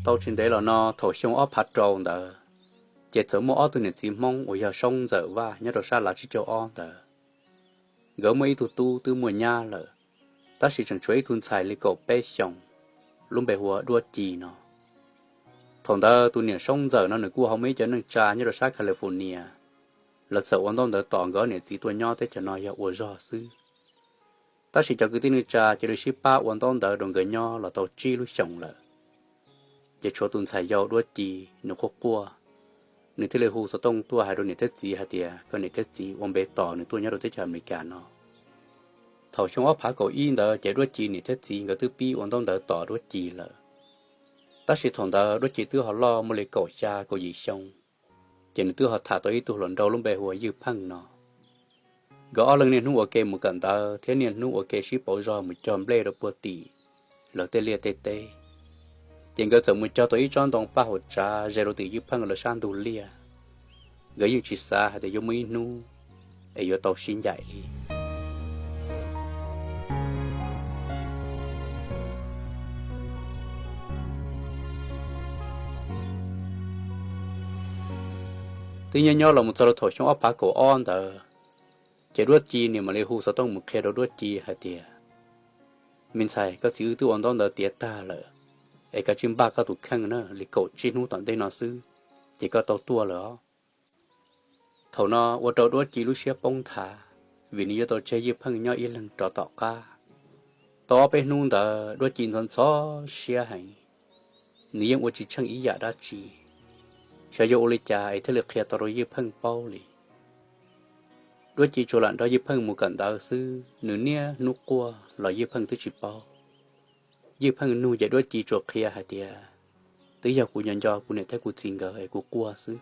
Tau tsis ntev los no thaum xyoo ob phav rau ntawd, ces txawm muaj ob tug niam txiv Hmoob uas yog Soob Ntxawm Vaj nyob rau sab Lav Tsib Caug Ob ntawd. Nkawd muaj ib tug tub twb muaj nyab lawm, tab sis tseem tshuav ib tug ntxhais li kaum peb xyoos, lub npe hu ua Duab Ci no. Thaum ntawd tus niam Soob Ntxawm no nws kuj ho muaj ib cov neej tsa nyob rau sab California, lawv txawm ua ntaub ntawv tos nkawd niam txiv tuaj nyob teb chaws no yog ua zog xwb. Tab sis cov kwv tij neej tsa cia li sib pab ua ntaub ntawv rau nkawd nyob los tau tsib lub xyoos lawm, ces tshuav tus ntxhais yau Duab Ci nws quaj quaj, nws thiaj li hu xov tooj tuaj hais rau niam thiab txiv hais tias kom niam thiab txiv ua npe tos nws tuaj nyob rau teb chaws Amelikas no. Thaum xyoo ob phav kaum ib ntawd ces Duab Ci niam thiab txiv nkawd twb pib ua ntaub ntawv tos Duab Ci lawm. Tab sis thaum ntawd Duab Ci twb ho loj muaj li kaum xya kaum yim xyoo, ces nws twb ho tham tau ib tug hluas nraug lub npe hu ua Ywj Pheej no. Nkawd ob leeg niaj hnub ua ke mus kawm ntawv thiab niaj hnub ua ke sib pauv zog mus cog nplej rau puag tim lawv tej liaj tej teb. Ces nkawd txawm mus cog tau ib tsob ntoo paj hauv tsav ze rau tim Ywj Pheej lawv sab ntug liaj. Nkawd yeej tsis xav hais tias yuav muaj ib hnub es yuav tau sib ncaim li. Twb nyob nyob los mus txog rau thaum xyoo ob phav kaum ob ntawd, ces Duab Ci niam mam li hu xov tooj mus qhia rau Duab Ci hais tias, me ntxhais, koj txiv wb twb ua ntaub ntawv tiav tag lawm, es koj cia li npaj koj tus kheej na, li kaum tsib hnub tom ntej no xwb ces koj tau tuaj lawm os. Thaum no ua rau Duab Ci lub siab poob nthav, vim nws yuav tau tseg Ywj Pheej nyob ib leeg rov tom qab. Tau ob peb hnub ntawd Duab Ci ntxhov ntxhov siab heev, nws yeej ua tsis tsheej ib yam dab tsi, xyov yuav ua li cas es thiaj li qhia tau rau Ywj Pheej paub li. Duab Ci tsuas lam nrog Ywj Pheej mus kawm ntawv xwb, nws niaj hnub quaj los Ywj Pheej twb tsis paub. Ywj Pheej nug ces Duab Ci tsuas qhia hais tias, twb yog kuv nco nco kuv niam thiab kuv txiv nkawd es kuv quaj xwb.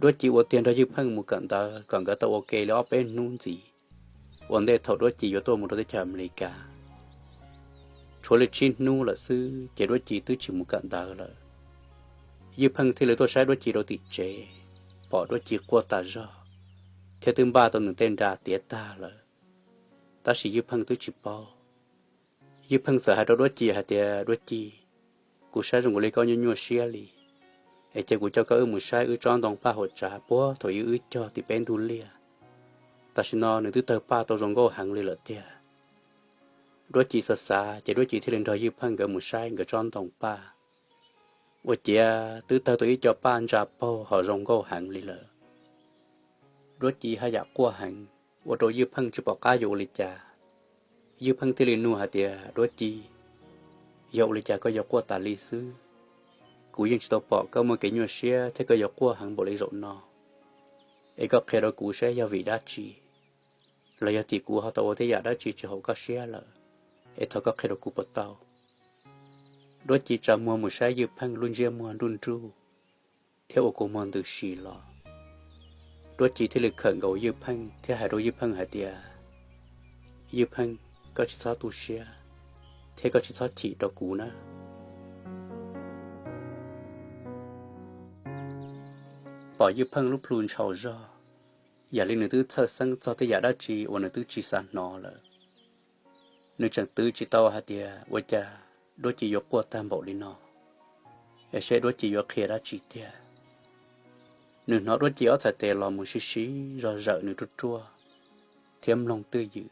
Duab Ci ua tiag nrog Ywj Pheej mus kawm ntawv kom nkawd tau ua ke li ob peb hnub ntxiv, ua ntej thaum Duab Ci yuav tuaj mus rau teb chaws Amelikas. Tshuav li tsib hnub lawm xwb ces Duab Ci twb tsis mus kawm ntawv lawm. Ywj Pheej thiaj li tuaj saib Duab Ci rau tim tsev, pom Duab Ci quaj tas zog, thiab twb npaj tau nws tej nra tiav tag lawm, tab sis Ywj Pheej twb tsis paub. Ywj Pheej txawm hais rau Duab Ci hais tias, Duab Ci, kuv saib zoo nkaus li koj nyuaj nyuaj siab li, es cia kuv coj koj wb mus saib wb tsob ntoo paj hauv tsav puag thaum ub wb cog tim peb ntug liaj. Tam sim no nws twb tawg paj tau zoo nkauj heev li lawm tiag. Duab Ci xav xav ces Duab Ci thiaj li nrog Ywj Pheej nkawd mus saib nkawd tsob ntoo paj. Ua ciav twb tawg tau ib co paj ntsa paug ho zoo nkauj heev li lawm. Duab Ci haj yam quaj heev, ua rau Ywj Pheej tsis pom qab yuav ua li cas. Ywj Pheej thiaj li nug hais tias, Duab Ci, yog ua li cas koj yuav quaj tas li xwb? Kuv yeej tsis tau pom koj muaj kev nyuaj siab thiab koj yuav quaj heev npaum li zaum no. Es koj qhia rau kuv saib yog vim dab tsi, los yog tim kuv ho tau ua tej yam dab tsi tsis haum koj siab lawm, es thov koj qhia rau kuv puas tau? Duab Ci tsa muag mus saib Ywj Pheej lub ntsiab muag nruj nruj thiab ua kua muag ntws si los. Duab Ci thiaj li khawm nkaus Ywj Pheej thiab hais rau Ywj Pheej hais tias, Ywj Pheej, koj tsis txhob tu siab thiab koj tsis txhob chim rau kuv na. Pom Ywj Pheej lub plhu ntshau zog, yam li nws twb txhawj xeeb txog tej yam dab tsi uas nws twb tsis xav hnov lawm. Nws tseem twv tsis tau hais tias ua cas Duab Ci yuav quaj tag npaum li no, es seb Duab Ci yuav qhia dab tsi tiag. Nws hnov Duab Ci ob txhais tes los mus sib sib zog zawm nws ruaj ruaj thiab mloog twj ywm.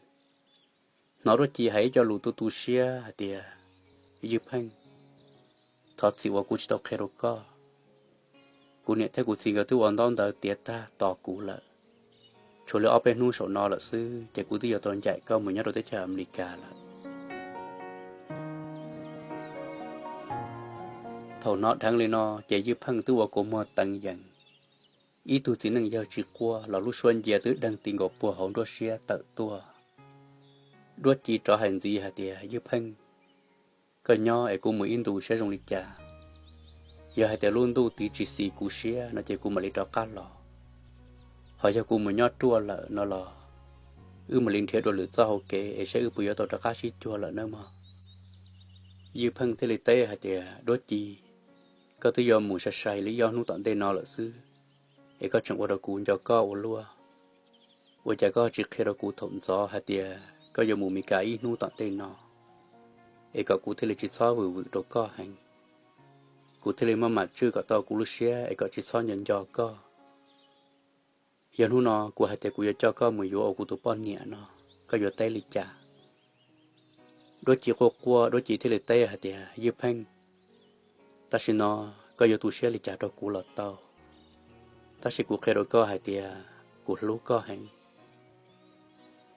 Hnov Duab Ci hais ib co lus tu tu siab hais tias, Ywj Pheej, thov txim uas kuv tsis tau qhia rau koj. Kuv niam thiab kuv txiv nkawd twb ua ntaub ntawv tiav tag tos kuv lawm. Tshuav li ob peb hnub saum no lawm xwb ces kuv twb yuav tau ncaim koj mus nyob rau teb chaws Amelikas lawm. Thaum hnov dheev li no ces Ywj Pheej twb ua kua muag teev yees. Ib tug txiv neej yawg tsis quaj los lub suab ncia twb deeg ti nkaus puag hauv nruab siab tawm tuaj. Duab Ci rov hais ntxiv hais tias, Ywj Pheej, koj nyob es kuv mus ib ntus saib zoo li cas. Yog hais tias lub ntuj tiv tsis xis kuv siab no ces kuv mam li rov qab los. Ho yog kuv mus nyob ruaj lawm no los wb mam li nrhiav dua lwm txoj hau kev es saib wb puas yuav tau rov qab sib cuag lawm nawb mog. Ywj Pheej thiaj li teb hais tias, Duab Ci, koj twb yuav mus sai sai li ib ob hnub tom ntej no lawm xwb, es koj tseem ua rau kuv nco koj ua luaj. Ua cas koj tsis qhia rau kuv thaum ntxov hais tias koj yuav mus Mes Kas ib hnub tom ntej no, es kom kuv thiaj li tsis txhob vwm vwm rau koj heev? kuv thiaj li maj mam tswj kom tau kuv lub siab es kom tsis txhob nco nco koj. Yog hnub no kuv hais tias kuv yuav coj koj mus yuav ua kuv tus poj niam no, koj yuav teb li cas? Duab Ci quaj quaj, Duab Ci thiaj li teb hais tias, Ywj Pheej, tam sim no koj yuav tu siab li cas rau kuv los tau, tab sis kuv qhia rau koj hais tias kuv hlub koj heev.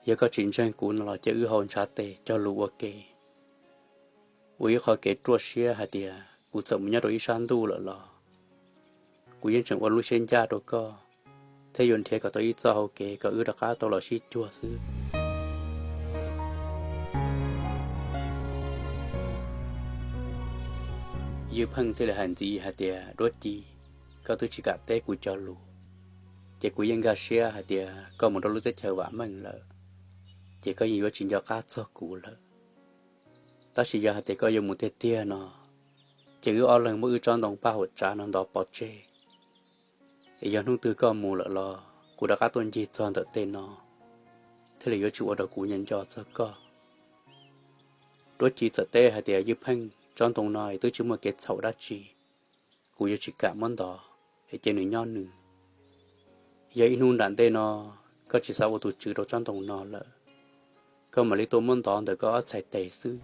Yog koj tsis ntseeg kuv no los cia wb hau ntshav tes cog lus ua ke, ua ib qho kev ruaj siab hais tias kuv txawm mus nyob rau ib sab ntuj lawm los kuv yeej tseem ua lub siab ncaj rau koj, thiab yuav nrhiav kom tau ib txoj hau kev kom wb rov qab tau los sib cuag xwb. Ywj Pheej thiaj li hais ntxiv hais tias, Duab Ci, koj twb tsis kam teb kuv cog lus, ces kuv yeej nkag siab hais tias koj mus rau lub teb chaws vam meej lawm, ces koj yeej yuav tsis nco qab txog kuv lawm. Tab sis yog hais tias koj yuav mus tiag tiag no, ces wb ob leeg muab wb tsob ntoo paj hauv tsav no ntov pov tseg, es yog hnub twg koj mus lawm los kuv rov qab tuaj ncig txog ntawm tej no, thiaj li yuav tsis ua rau kuv nco nco txog koj. Duab Ci txawm teb hais tias, Ywj Pheej, tsob ntoo no es twb tsis muaj kev txhaum dab tsi, kuv yuav tsis kam muab ntov, es cia nws nyob nws. Yog ib hnub nram ntej no koj tsis xav ua tus tswv rau tsob ntoo no lawm, koj mam li tuaj muab ntov ntawm koj ob txhais tes xwb.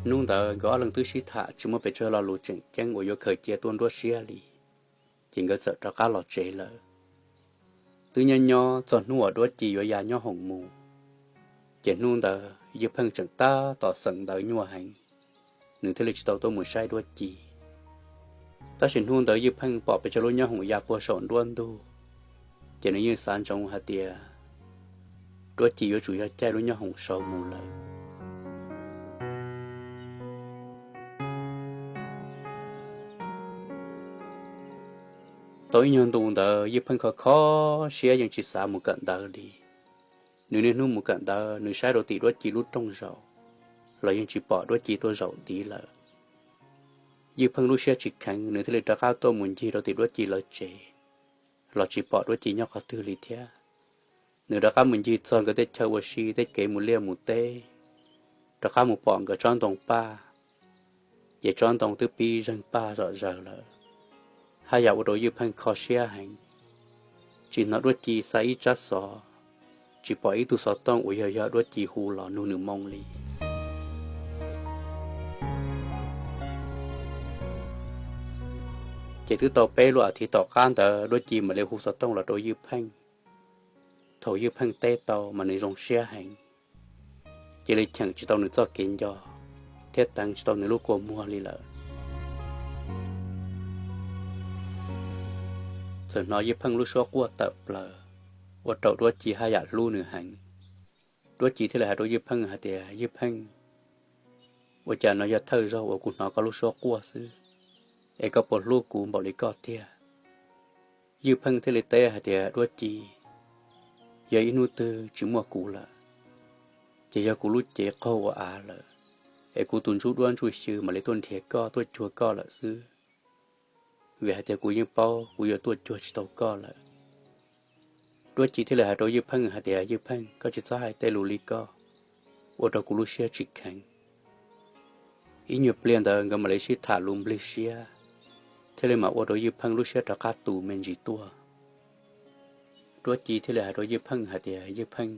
Hnub ntawd nkawd ob leeg twb sib tham tsis muaj pes tsawg lo lus tseem ceeb uas yuav khaws cia tuaj nruab siab li, ces nkawd txawm rov qab los tsev lawm. Twb nyob nyob txog hnub uas Duab Ci yuav ya nyob hoom mus, ces hnub ntawd Ywj Pheej tseem tab tom xeem ntawv nyuaj heev, nws thiaj li tsis tau tuaj mus saib Duab Ci. Tab sis hnub ntawd Ywj Pheej pom pes tsawg lub nyob hoom ya puag saum nruab ntug, ces nws yeej xav ntsoov hais tias Duab Ci yuav tsum yog caij lub nyob hoom saud mus lawm. Tau ib nyuag ntu ntawd Ywj Pheej kho kho siab yeej tsis xav mus kawm ntawv li. Nws niaj hnub mus kawm ntawv, nws saib rau tim Duab Ci lub rooj zaum los yeej tsis pom Duab Ci tuaj zaum tid lawm. Ywj Pheej lub siab tsis kheev, nws thiaj li rov qab tuaj mus ncig rau tim Duab Ci lawv tsev, los tsis pom Duab Ci nyob qhov twg li thiab. Nws rov qab mus ncig txog nkawd tej chaw ua si, tej kev mus liaj mus teb, rov qab mus pom nkawd tsob ntoo paj, ces tsob ntoo twb pib zeeg paj zom zaws lawm, haj yam ua rau Ywj Pheej kho siab heev. Tsis hnov Duab Ci xa ib tsab xov, tsis pom ib tug xov tooj uas yog yog Duab Ci hu los nug nws moo li. Ces twb tau peb lub as thiv tom qab ntawd Duab Ci mam li hu xov tooj los rau Ywj Pheej. Thaum Ywj Pheej teb tau mas nws zoo siab heev, cia li cheem tsis tau nws txoj kev nco thiab teev tsis tau nws lub kua muag li lawm. Txawm hnov Ywj Pheej lub suab quaj tawm plaws, ua rau Duab Ci haj yam hlub nws heev. Duab Ci thiaj li hais rau Ywj Pheej hais tias, Ywj Pheej, ua cas no yog thawj zaug uas kuv hnov koj lub suab quaj xwb, es koj puas hlub kuv npaum li koj tiag? Ywj Pheej thiaj li teb hais tias, Duab Ci, yog ib hnub twg tsis muaj kuv lawm, ces yog kuv lub cev qaug ua av lawm, es kuv tus ntsuj duab ntsuj xyw mam li tuaj nrhiav koj tuaj cuag koj lawm xwb, vim hais tias kuv yeej paub kuv yuav tuaj cuag tsis tau koj lawm. Duab Ci thiaj li hais rau Ywj Pheej hais tias, Ywj Pheej, koj tsis txhob hais tej lus li ko, ua rau kuv lub siab tsis kheev. Ib nyuag pliag ntawd nkawd mam li sib tham lus nplig siab, thiaj li mam ua rau Ywj Pheej lub siab rov qab tu me ntsis tuaj. Duab Ci thiaj li hais rau Ywj Pheej hais tias, Ywj Pheej,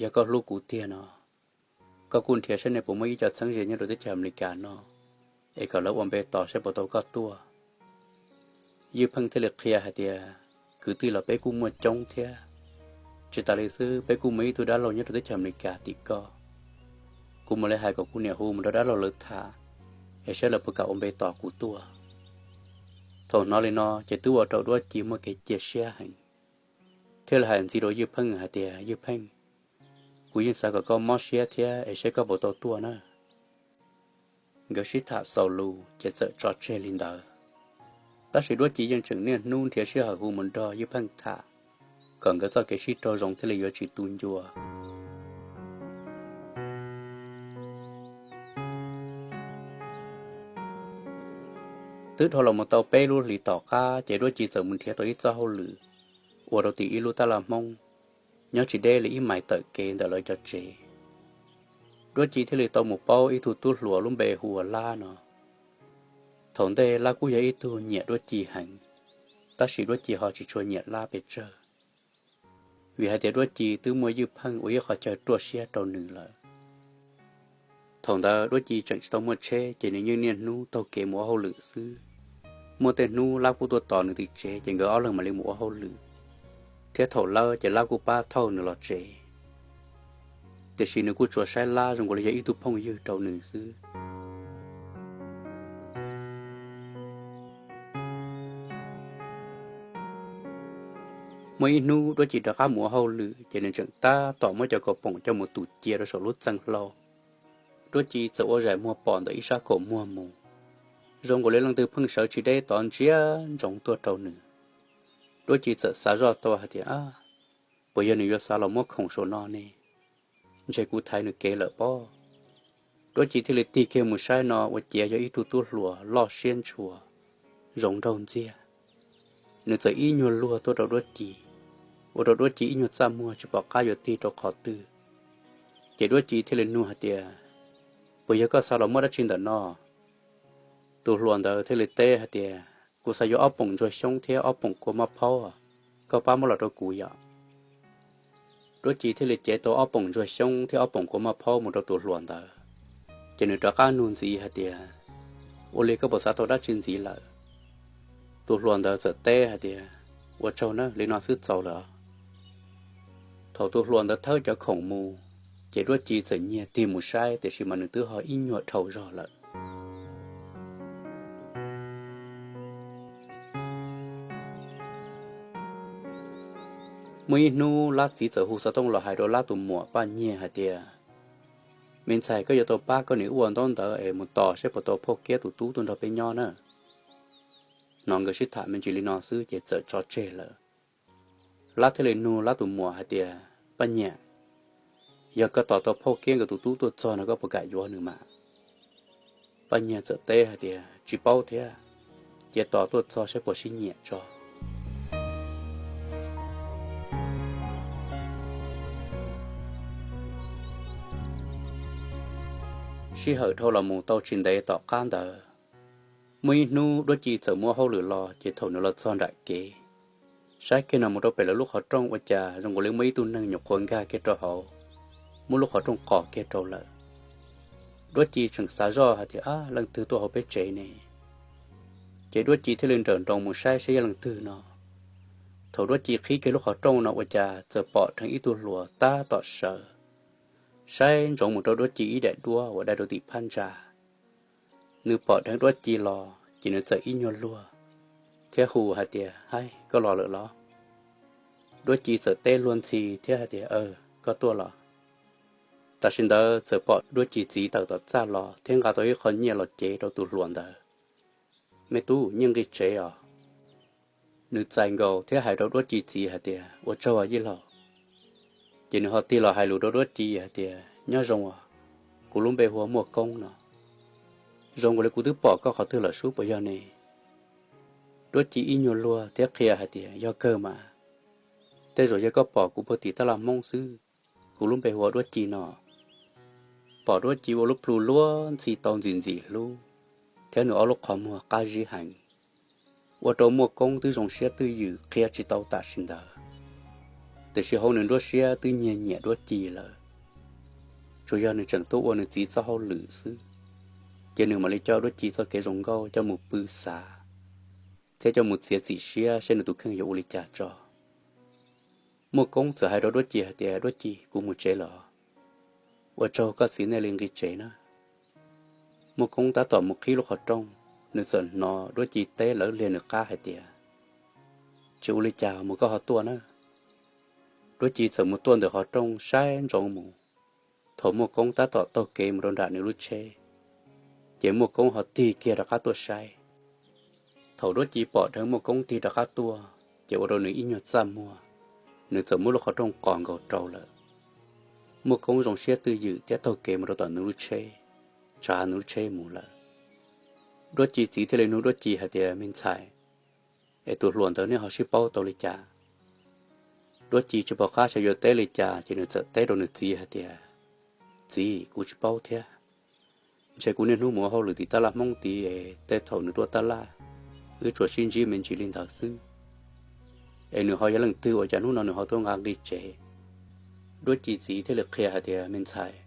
yog koj hlub kuv tiag no, koj kuj nrhiav saib nej puas muaj ib co txheeb ze nyob rau teb chaws Amelikas no, es kom lawv ua npe tos saib puas tau koj tuaj. Ywj Pheej thiaj li qhia hais tias, Kwv tij los peb kuj muaj coob thiab. Tsis tas li xwb, peb kuj muaj ib tug dab laug nyob rau teb chaws Amelikas tim ko. Kuv mam li hais kom kuv niam hu mus nrog dab laug lawv tham, es saib lawv puas kam ua npe tos kuv tuaj. Thaum hnov li no ces twb ua rau Duab Ci muaj kev cia siab heev, thiaj li hais ntxiv rau Ywj Pheej hais tias, Ywj Pheej, kuv yeej xav kom koj mob siab thiab, es saib koj puas tau tuaj na. Nkawd sib tham xaus lus ces txawm tso tseg li ntawd. Tab sis Duab Ci yeej tseem niaj hnub nrhiav sij hawm hu mus nrog Ywj Pheej tham, kom nkawd txoj kev sib raug zoo thiaj li yuav tsis tu ncua. Twb dhau los mus tau peb lub hlis tom qab ces Duab Ci txawm mus nrhiav tau ib txoj hauj lwm ua rau tim ib lub tab laj Hmoob. nyob tsis deb li ib mais tawm kev ntawm lawv cov tsev. Duab Ci thiaj li tau mus paub ib tug tub hluas lub npe hu ua Lab no. Thaum ntej Lab kuj yog ib tug nyiam Duab Ci heev, tab sis Duab Ci ho tsis tshua nyiam Lab pes tsawg, vim hais tias Duab Ci twb muaj ywj pheej ua ib qhov chaw ruaj siab rau nws lawm. Thaum ntawd Duab Ci tseem tsis tau muaj tsheb ces nws yeej niaj hnub taug kev mus ua hauj lwm xwb. Muaj tej hnub Lab kuj tuaj tos nws tim tsev ces nkawd ob leeg mam li mus ua hauj lwm, thiab thaum lawb ces Lab kuj pab thauj nws los tsev. Tiam sis nws kuj tsuas saib Lab zoo nkaus li yog ib tug phooj ywg rau nws xwb. Muaj ib hnub Duab Ci rov qab mus ua hauj lwm ces nws tseem tab tom muab cov kaus poom coj mus tus cia rau saum lub txee hlau. Duab Ci txawm ua zais muag pom ntawm ib sab kaum muag mus, zoo nkaus li leej twg pheej sawv tsis deb tod ntsia ntsoov tuaj rau nws. Duab Ci txawm xav zoj tau hais tias, puas yog nws yuav xav los muab khoom saum no ne? Ntshe kuv thaiv nws kev lawm pob. Duab Ci thiaj li tig kiag mus saib no ua ciav yog ib tug tub hluas loj siab ntshua, zoo nraug ntxiag. Nws txawm ib nyuag luag tuaj rau Duab Ci, ua rau Duab Ci ib nyuag txaj muag tsis pom qab yuav tig rau qhov twg. Ces Duab Ci thiaj li nug hais tias, puas yog koj xav los muab dab tsi ntawm no? Tus hluas ntawd thiaj li teb hais tias, kuv xav yuav ob poom ntsuag xyoob thiab ob poom kua maj phaub, koj pab muab los rau kuv yom. Duab Ci thiaj li cev tau ob poom ntsuag xyoob thiab ob poom kua maj phaub mus rau tus hluas ntawd. Ces nws rov qab nug ntxiv hais tias, ua li koj puas xav tau dab tsi ntxiv lawm? Tus hluas ntawd txawm teb hais tias, ua tsaug na, li no xwb txaus lawm. Thaum tus hluas ntawd thawb cov khoom mus, ces Duab Ci txawm nyiag tig mus saib tiam sis mas nws twb ho ib nyuag dhau zog lawm. Muaj ib hnub Lab txiv txawm hu xov tooj los hais rau Lab tus muam Paj Nyiag hais tias, me ntxhais, koj yuav tau pab koj niam ua ntaub ntawv es mus tos saib puas tau Phauj Kiab tus tub tuaj nrog peb nyob na. Hnov nkawd sib tham me ntsis li no xwb ces txawm tso tseg lawm. Lab thiaj li nug Lab tus muam hais tias, Paj Nyiag, yog koj tos tau Phauj Kiab nkawd tus tub tuaj txog no koj puas kam yuav nws mas? Paj Nyiag txawm teb hais tias, tsis paub thiab, cia tos tuaj txog saib puas sib nyiam tso. Sij hawm dhau los mus tau tsis ntev tom qab ntawd, muaj ib hnub Duab Ci txawm muaj hauj lwm los ces thaum nws los txog nram kev, saib kiag no mus rau pem lawv lub qhov rooj ua cas zoo nkaus li muaj ib tug neeg nyuam qhuav nkag kiag rau hauv, muab lub qhov rooj qos kiag rau lawm. Duab Ci tseem xav zoj hais tias, ab, leej twg tuaj hauv peb tsev ne? Ces Duab Ci thiaj li nrawm nroos mus saib saib yog leej twg no. Thaum Duab Ci qhib kiag lub qhov rooj no ua cas txawm pom dheev ib tug hluas tab tom sawv, saib ntsoov mus rau Duab Ci ib daim duab uas dai rau tim phab ntsa. Nws pom dheev Duab Ci los ces nws txawm ib nyuag luag thiab hu hais tias, haib, koj los lawm los? Duab Ci txawm teb luag ntxhi thiab hais tias, aw, koj tuaj los. Tam sim ntawd txawm pom Duab Ci txiv tawm tom txaj los thiab nqa tau ib qho nyiaj los cev rau tus hluas ntawd. Me tub, nyiaj nqi tsev os. Nws txais nkaus thiab hais rau Duab Ci txiv hais tias, ua tsaug yij laug. Ces nws ho tig los hais lus rau Duab Ci hais tias, nyob zoo os, kuv lub npe hu ua Muaj Koob no. Zoo nkaus li kuv twb pom koj qhov twg lawm sub, puas yog ne? Duab Ci ib nyuag luag thiab qhia hais tias, yog kawg mas, tej zaum yog koj pom kuv puag tim taj laj Hmoob xwb. Kuv lub npe hu ua Duab Ci no. Pom Duab Ci ua lub plhu luag ntxhi tau ntxim ntxim hlub, thiab nws ob lub qhov muag qab zib heev, ua rau Muaj Koob twb zoo siab twj ywm qhia tsis tau tam sim ntawd. Tiam sis hauv nws nruab siab twb nyiag nyiam Duab Ci lawm, tsuas yog nws tseem tuaj ua nws txiv txoj hauj lwm xwb, ces nws mam li coj Duab Ci txoj kev zoo nkauj coj mus pw xav, thiab coj mus txiav txim siab saib nws tus kheej yuav ua li cas tso. Muaj Koob txawm hais rau Duab Ci hais tias, Duab Ci, kuv mus tsev lawm. Ua tsaug koj txiv nej li nqi tsev na. Muaj Koob tab tom mus qhib lub qhov rooj, nws txawm hnov Duab Ci teb lawv liag nws qab hais tias, tsis ua li cas, mus koj ho tuaj na. Duab Ci txawm mus tuaj ntawm qhov rooj saib ntsoov mus. Thaum Muaj Koob tab tom taug kev mus rau nram nws lub tsheb, ces Muaj Koob ho tig kiag rov qab tuaj saib. Thaum Duab Ci pom dheev Muaj Koob tig rov qab tuaj, ces ua rau nws ib nyuag txaj muag, nws txawm muab lub qhov rooj qos nkaus rau lawm. Muaj Koob zoo siab twj ywm thiab taug kev mus rau tom nws lub tsheb, tsav nws lub tsheb mus lawm. Duab Ci txiv thiaj li nug Duab Ci hais tias, me ntxhais, es tus hluas ntawd nej ho sib paub tau li cas? Duab Ci tsis pom qab xyov yuav teb li cas ces nws txawm teb rau nws txiv hais tias, Txiv, kuv tsis paub thiab. Ntshe kuv niaj hnub mus ua hauj lwm tim taj laj Hmoob tid es tej thaum nws tuaj taj laj, wb tsuas sib ntsib me ntsis li ntawd xwb. Es nws ho yog leej twg ua cas hnub no nws ho tuaj nqa nqi tsev? Duab Ci txiv thiaj li qhia hais tias, Me ntxhais,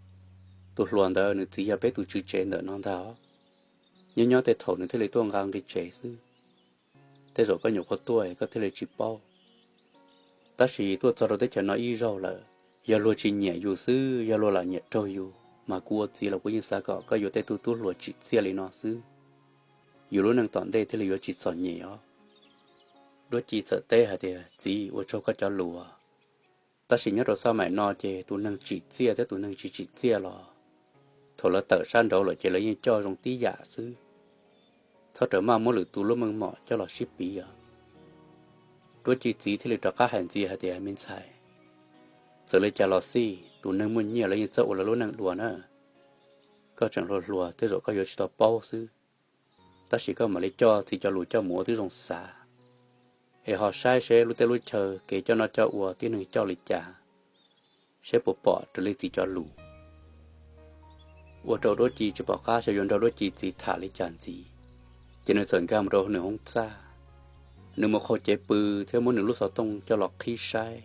tus hluas ntawd nws txiv yog peb tus tswv tsev ntawm no ntag os. Nyob nyob tej thaum nws thiaj li tuaj nqa nqi tsev xwb. Tej zaum koj nyuam qhuav tuaj es koj thiaj li tsis paub. Tab sis tuaj txog rau teb chaws no ib zaug lawm, yog luag tsis nyiam yus xwb, yog luag lam nyiam raug yus, mas kuv ua txiv los kuv yeej xav kom koj yuav tej tug tub hluas tsim txiaj li no xwb, yus lub neej tom ntej thiaj li yuav tsis txom nyem os. Duab Ci txawm teb hais tias, Txiv, ua tsaug koj cov lus. Tab sis nyob rau xab maim no ces tus neeg tsim txiaj thiab tus neeg tsis tsim txiaj los, thaum lawv tawm sab nraud lawm ces lawv yeej coj zoo tib yam xwb. Txhob rawm maj muab lwm tus lub meej mom coj los sib piv os. Duab Ci txiv thiaj li rov qab hais ntxiv hais tias, Me ntxhais, txawm li cas los xij, tus neeg muaj nyiaj lawv yeej txawj ua lawv lub neej dua na. Koj tseem hluas hluas, tej zaum koj yuav tsis tau paub xwb. Tab sis koj mam li coj txiv cov lus coj mus ua tib zoo xav, es ho saib seb lub teb lub chaw kev coj noj coj ua tib neeg coj li cas, seb puas pom raws li txiv cov lus. Ua rau Duab Ci tsis pom qab xyov yuav nrog Duab Ci txiv tham li cas ntxiv, ces nws txawm nkag mus rau nws hoob txaj. Nws mus qhau cev pw thiab muab nws lub xov tooj coj los qhib saib,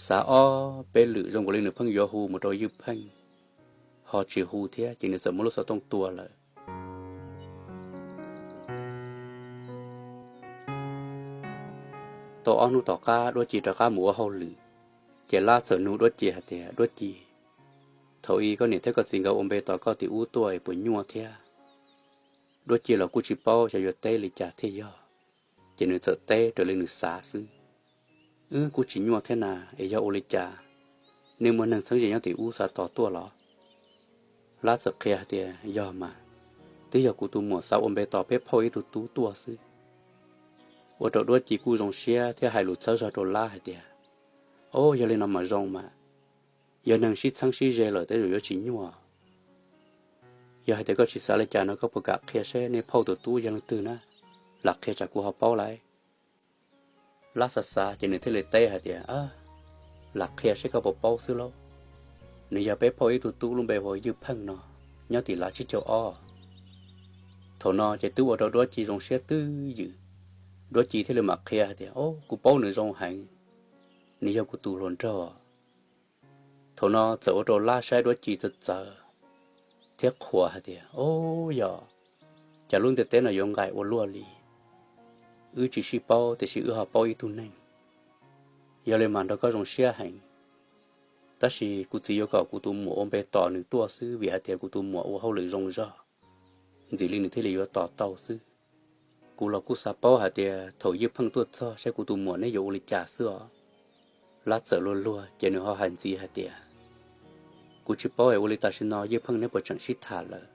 xav ob peb lwm zoo nkaus li nws pheej yuav hu mus rau Ywj Pheej, ho tsis hu thiab ces nws txawm muab lub xov tooj tua lawm. Tau ob hnub tom qab Duab Ci rov qab mus ua hauj lwm, ces Lab txawm nug Duab Ci hais tias, Duab Ci, thaum ub koj niam thiab koj txiv nkawd ua npe tos koj tim ub tuaj es puas nyuaj thiab? Duab Ci los kuj tsis paub xyov yuav teb li cas thiaj yog, ces nws txawm teb raws li nws xav xwb, Wb kuj tsis nyuaj thiab na, es yog ua li cas? Nej muaj neeg txheeb ze nyob tim ub xav tos tuaj los? Lab txawm qhia hais tias, Yog mas, twb yog kuv tus muam xav ua npe tos peb phauj ib tug tub tuaj xwb. Ua rau Duab Ci kuj zoo siab thiab hais lus txhawb zog rau Lab hais tias, Au, yog li no mas zoo mas, yog neeg sib txheeb sib ze lawm tej zaum yuav tsis nyuaj. Yog hais tias koj tsis xav li cas no koj puas kam qhia seb nej phauj tus tub yog leej twg na? Lam qhia tsam kuv ho paub lawm. Lab xav xav ces nws thiaj li teb hais tias, Lam qhia seb koj puas paub xwb lauj. Nws yog peb phauj ib tug tub lub npe hu ua Ywj Pheej no, nyob tim lav tsib caug ob. Thaum no ces twb ua rau Duab Ci zoo siab twb ywm. Duab Ci thiaj li mam qhia hais tias, Au, kuv paub nws zoo heev, nws yog kuv tus hluas nraug. Thaum no txawm ua rau Lab saib Duab Ci txawv txawv thiab qhuas hais tias, Au, yog, cas lub ntiaj teb no yuav nqaim ua luaj li. Wb tsis sib paub tiam sis wb ho paub ib tug neeg. Yog li mas nrog koj zoo siab heev, tab sis kuv txiv yuav kom kuv tus muam ua npe tos nws tuaj xwb vim hais tias kuv tus muam ua hauj lwm zoo zog, ntxim li nws thiaj li yuav tos tau xwb. Kuv los kuj xav paub hais tias thaum Ywj Pheej tuaj txog saib kuv tus muam neb yuav ua li cas xwb os. Lab txawm luag luag ces nws ho hais ntxiv hais tias, Kuv tsis paub es ua li tam sim no Ywj Pheej neb puas tseem sib tham lawm?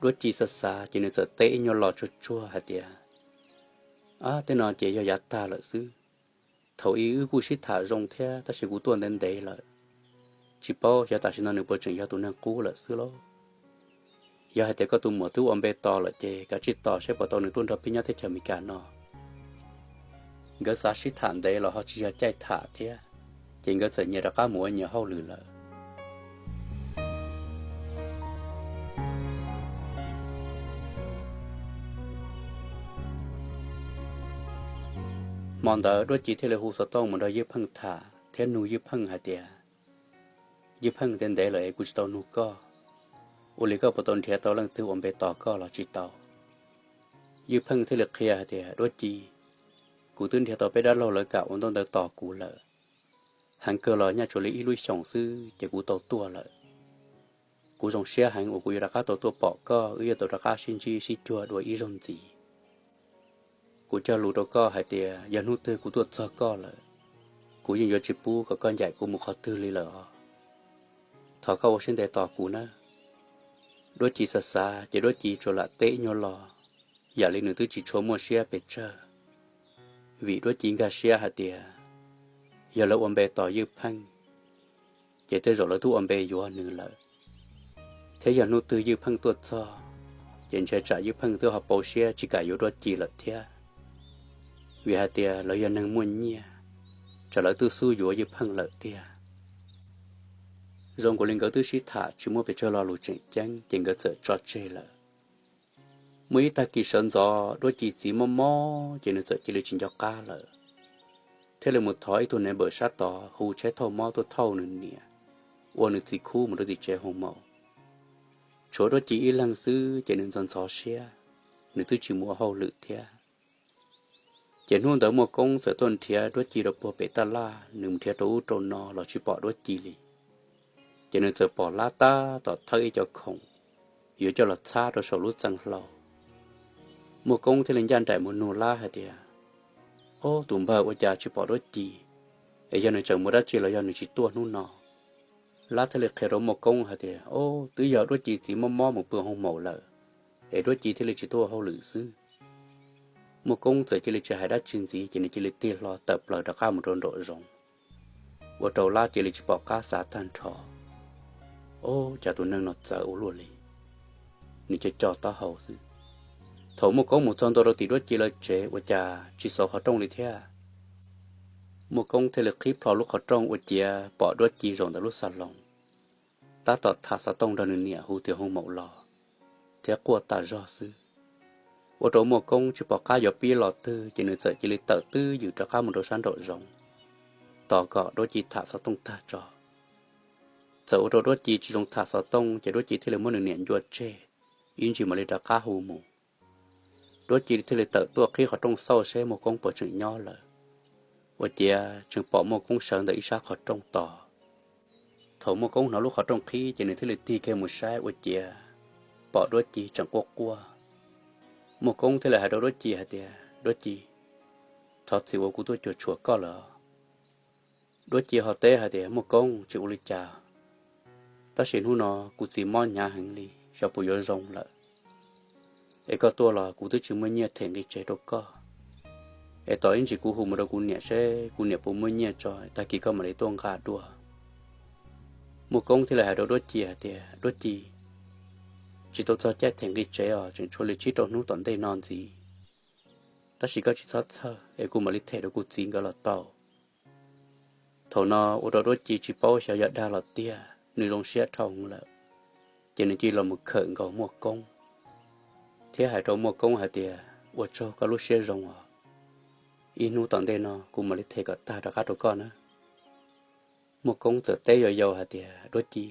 Duab Ci xav xav ces nws txawm teb ib nyuag lo tsuag tsuag hais tias, Ab, tej no ces yog yav tag lawm xwb. Thaum ub wb kuj sib tham zoo thiab tab sis kuv tuaj ntev ntev lawm, tsis paub xyov tam sim no nws puas tseem yog tus neeg qub lawm xwb lauj. Yog hais tias koj tus muam twb ua npe tos lawm ces kav tsij tos saib puas tau nws tuaj nrog peb nyob teb chaws Amelikas no. Nkawd xav sib tham ntev los ho tsis yog caij tham thiab, ces nkawd txawm nyias rov qab mus ua nyias hauj lwm lawm. Hmo ntawd Duab Ci thiaj li hu xov tooj mus nrog Ywj Pheej tham thiab nug Ywj Pheej hais tias, Ywj Pheej, ntev ntev lawm es kuv tsis tau nug koj, ua li koj puas tau nrhiav tau leej twg ua npe tos koj los tsis tau? Ywj Pheej thiaj li qhia hais tias, Duab Ci, kuv twb nrhiav tau peb dab laug lawv kam ua ntaub ntawv tos kuv lawm. Heev kawg los nyaj tsuas li ib lub xyoos xwb ces kuv tau tuaj lawm. Kuv zoo siab heev uas kuv yuav rov qab tau tuaj pom koj, wb yuav tau rov qab sib ntsib sib cuag dua ib zaug ntxiv. Kuv cog lus rau koj hais tias yog hnub twg kuv tuaj txog koj lawm, kuv yeej yuav tsis pub kom koj ncaim kuv mus qhov twg li lawm os. Thov koj ua siab ntev tos kuv nawb. Duab Ci xav xav ces Duab Ci tsuas lam teb ib nyuag lo, yam li nws twb tsis tshua muaj siab pes tsawg, vim Duab Ci nkag siab hais tias yog lawv ua npe tos Ywj Pheej, ces tej zaum lawv twb ua npe yuav nws lawm, thiab yog hnub twg Ywj Pheej tuaj txog, ces ntshe tsam Ywj Pheej twb ho pau siab tsis kam yuav Duab Ci lawm thiab, vim hais tias lawv yog neeg muaj nyiaj. tsam lawv twb xub yuav Yeej Pheej lawm tiag. Zoo nkaus li nkawd twb sib tham tsis muaj pes tsawg lo lus tseem ceeb ces nkawd txawm tso tseg lawm. Muaj ib tag kis sawv ntxov Duab Ci txiv mob mob ces nws txawm cia li tsis nco qab lawm, thiaj li mus thov ib tug neighbor sab tod hu tsheb thauj mob tuaj thauj nws niam, ua nws txiv khub mus rau tim tsev hoo maum. Tshuav Duab Ci ib leeg xwb ces nws ntxhov ntxhov siab, nws twb tsis mus ua hauj lwm thiab. Ces hnub ntawd Muaj Koob txawm tuaj nrhiav Duab Ci rau puag pem taj laj, nws mus nrhiav rau ub rau no los tsis pom Duab Ci li. Ces nws txawm pom lab tab tom thawb ib co khoom yuav coj los txhab rau saum lub txee hlau. Muaj Koob thiaj li ncaj nraim mus nug lab hais tias, Ob, tus npawg, ua cas tsis pom Duab Ci? Es yog nws tseem mus dab tsi los yog nws tsis tuaj hnub no? Lab thiaj li qhia rau Muaj Koob hais tias, Ob, twb yog Duab Ci txiv mob mob mus pw hoo maum lawm, es Duab Ci thiaj li tsis tuaj ua hauj lwm xwb. Muaj Koob txawm cia li tsis hais dab tsi ntxiv ces nws cia li tig hlo tawm plaws rov qab mus rau nraum zoov, ua rau lab cia li tsis pom qab xav tag nrho, Ob, cas tus neeg no txawv ua luaj li, nws co co taub hau xwb. Thaum Muaj Koob mus txog ntua rau tim Duab Ci lawv tsev ua cas tsis xov qhov rooj li thiab. Muaj Koob thiaj li qhib plho lub qhov rooj ua ciav pom Duab Ci zaum ntawm lub xas loos, tab tom tham xov tooj nrog nws niam hu tim hoo maum los, thiab quaj tas zog xwb. Ua rau Muaj Koob tsis pom qab yuav pib los twg ces nws txawm cia li tawm twb ywm rov qab mus rau sab nraum zoov, tos kom Duab Ci tham xov tooj tag tso. Txawm ua rau Duab Ci tsis zoo tham xov tooj ces Duab Ci thiaj li muab nws niam ncua tseg, ib ntsis mam li rov qab hu mus. Duab Ci thiaj li tawm tuaj qhib qhov rooj xauj seb Muaj Koob puas tseem nyob lawm. Ua ciav tseem pom Muaj Koob sawv ntawm ib sab qhov rooj tos. Thaum Muaj Koob hnov lub qhov rooj qhib ces nws thiaj li tig kiag mus saib ua ciav pom Duab Ci tseem quaj quaj. Muaj Koob thiaj li hais rau Duab Ci hais tias, Duab Ci, thov txim uas kuv tuaj cuam tshuam koj lawm os. Duab Ci ho teb hais tias, Muaj Koob, tsis ua li cas, tab sis hnub no kuv txiv mob hnyav heev li, xyov puas yuav zoo lawm. Es koj tuaj los kuv twb tsis muaj nyiaj them nqi tsev rau koj. Es tos ib ntsis kuv hu mus rau kuv niam seb kuv niam puas muaj nyiaj tso, tag kis koj mam li tuaj nqa dua. Muaj Koob thiaj li hais rau Duab Ci hais tias, Duab Ci, tsis tau txog caij them nqi tsev os, tseem tshuav li tsib rau hnub tom ntej no ntxiv. Tab sis koj tsis txhob txhawj es kuv mam li them rau kuv txiv nkawd los tau. Thaum no ua rau Duab Ci tsis paub xyov yog dag los tiag, nws zoo siab dhau lawm, ces nws cia li los mus khawm nkaus Muaj Koob thiab hais rau Muaj Koob hais tias, Ua tsaug koj lub siab zoo os, ib hnub tom ntej no kuv mam li them kom tag rov qab rau koj na. Muaj Koob txawm teb yau yau hais tias, Duab Ci,